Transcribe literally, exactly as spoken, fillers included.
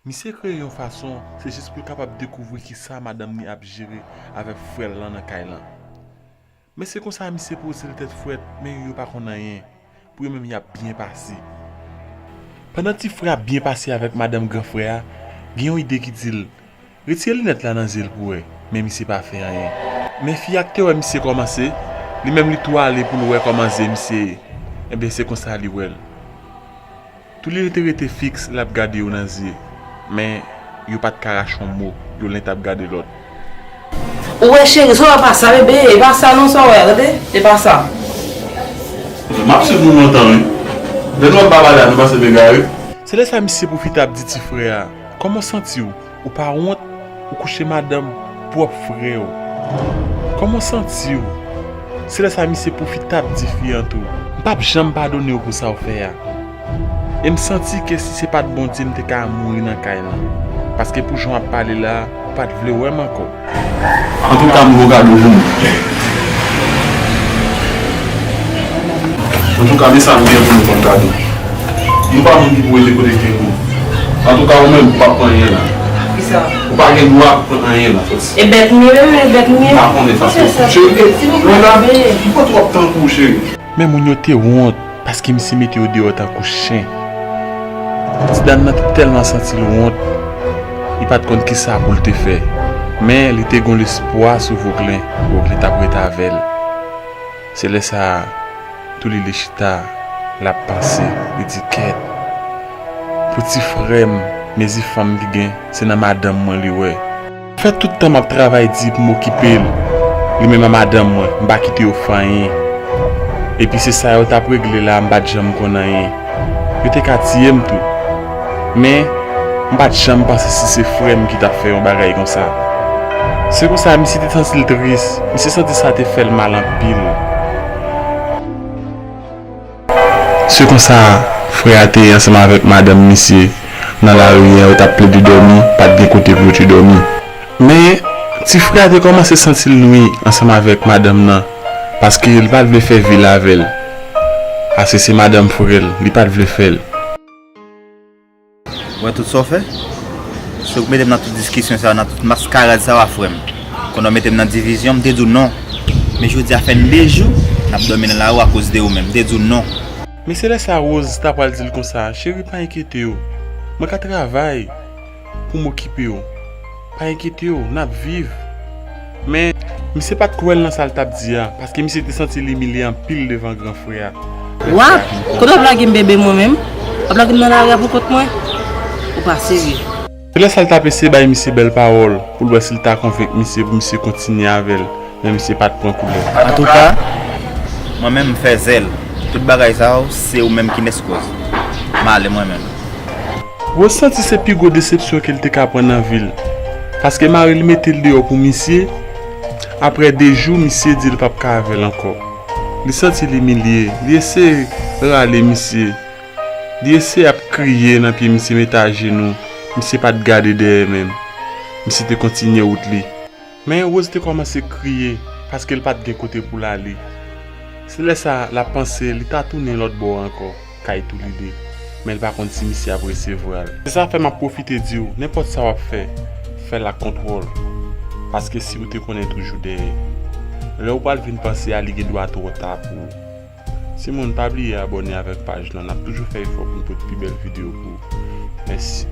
Misye kreye yon fason, se jis pou l kapab dekouvri kisa madanm ni ap jere avèk frè l lan nan kay lan. Men se konsa misye poze l tèt frèt, men yo pa konn anyen. Pou yo menm y ap byen pase. Pandan ti frè ap byen pase avèk madanm gran frè a, gen yon ide ki di l, retire linèt la nan zye l pou wè, men misye pa fè anyen. Men fi a k te wè misye kòmanse, li menm li tou ale pou l wè kòman zye misye ye. Enben se konsa li wè l. Toulide te rete fiks, l ap gade yo nan zye. Men, yo pa t ka rache yon mo, yo len t ap gade lòt. Ou wè cheri, sa w wè pa sa, bebe, e pa sa non, sa w wè, tande, e pa sa. M ap swiv nou lontan, wi. Lè nou ap babale a, nou pase m egare. Se lè sa misye pwofite ap di ti frè a, kòman w santi w? Ou pa wont, ou kouche madanm pwòp frè w. Kòman w santi w? Se lè sa misye pwofite ap di fi an tou, m p ap janm padone w pou sa w fè a. E m santi ke si se pa t Bondye, m te ka mouri nan kay lan. Paske pou jan w ap pale la, ou pa t vle wè m ankò. Antouka, m gon kado pou nou. Antouka, men sa m gen pou nou kòm kado. Nou pa moun ki pou rete kote k te kou. Antouka, ou menm, ou p ap pran anyen la. Kisa? Ou pa gen dwa pou pran anyen la, Foti. E bèt m ye menm, e bèt m ye. M pa konnen sa, Foti. Cheri, lwen la, m pran twòp tan pou ou, cheri. Men moun yo te wont, paske misye mete yo deyò tankou chen. Ti dam nan te tèlman santi l wont, li pa t konn kisa pou l te fè. Men li te gon lespwa sou Voglen, Voglen t ap ret avè l. Se lè sa a, Toulide chita, l ap panse, li di, kèt, pou ti frè m, mezi fanm li gen, se nan madanm mwen li wè. Fè tout tan m ap travay di pou m okipe l, li menm a madanm mwen, m pa kite yo fè anyen. Epi se sa yo t ap regle la, m pa t janm konn anyen. Yo te ka tiye m tou. Men, m pa t janm panse si se frè m ki t ap fè yon bagay konsa. Se konsa, misye te santi l tris, misye santi sa te fè l mal anpil. Se konsa, frè a te ye ansanm avèk madanm misye nan lari a, yo t ap plede dòmi, pa t gen kote pou yo te dòmi. Men, ti frè a te kòmanse santi l nwi ansanm avèk madanm nan, paske li pa t vle fè vi l avè l. Paske se madanm frè l, li pa t vle fè l. Wè tout sa w fè? Se ou k mete m nan tout diskisyon sa yo, nan tout maskarad sa yo a frè m. Kounye a w mete m nan divizyon, m te di w non. Men jodi a fè n de jou, n ap dòmi nan lari akoz de ou menm. M te di w non. Men se lè sa Rose ta pral di l konsa, cheri, pa enkyete w. Mwen ka travay pou m okipe w. Pa enkyete w, n ap viv. Men, misye pa t kwè l nan sa l t ap di a, paske misye te santi l imilye anpil devan gran frè a. What? Kote w ap lage m bebe mwen menm? W ap lage m nan lari a pou kont mwen? Ou pa serye. Se lè sa l t ap eseye bay misye bèl pawòl, pou l wè si l ta konvenk misye pou misye kontinye avè l, men misye pa t pran koulè. Antouka, mwen menm m fè zèl. Tout bagay sa yo, se ou menm ki nèskoz. M ale mwen menm. Rose santi se pi gwo desepsyon ke l te ka pran nan vi l, paske mari l mete l deyò pou misye, apre de jou, misye di l p ap ka avè l ankò. Li santi l imilye, li eseye rale misye, li eseye ap kriye nan pye misye, mete ajenou, misye pa t gade dèyè menm, misye te kontinye wout li. Men Rose te kòmanse kriye, paske l pa t gen kote pou l ale. Se lè sa a, l ap panse li ta tounen lòt bò a ankò, kay Toulide. Men l pa konn si misye ap resevwa l. Se sa fè m ap pwofite di w, nenpòt sa w ap fè, fè l ak kontwòl. Paske si w te konnen toujou dèyè, lè w pral vin panse a, li gen dwa twò ta pou ou. Timoun, pa bliye abòne avèk paj lan, n ap toujou fè efò pou n pote pi bèl videyo pou ou. Mèsi.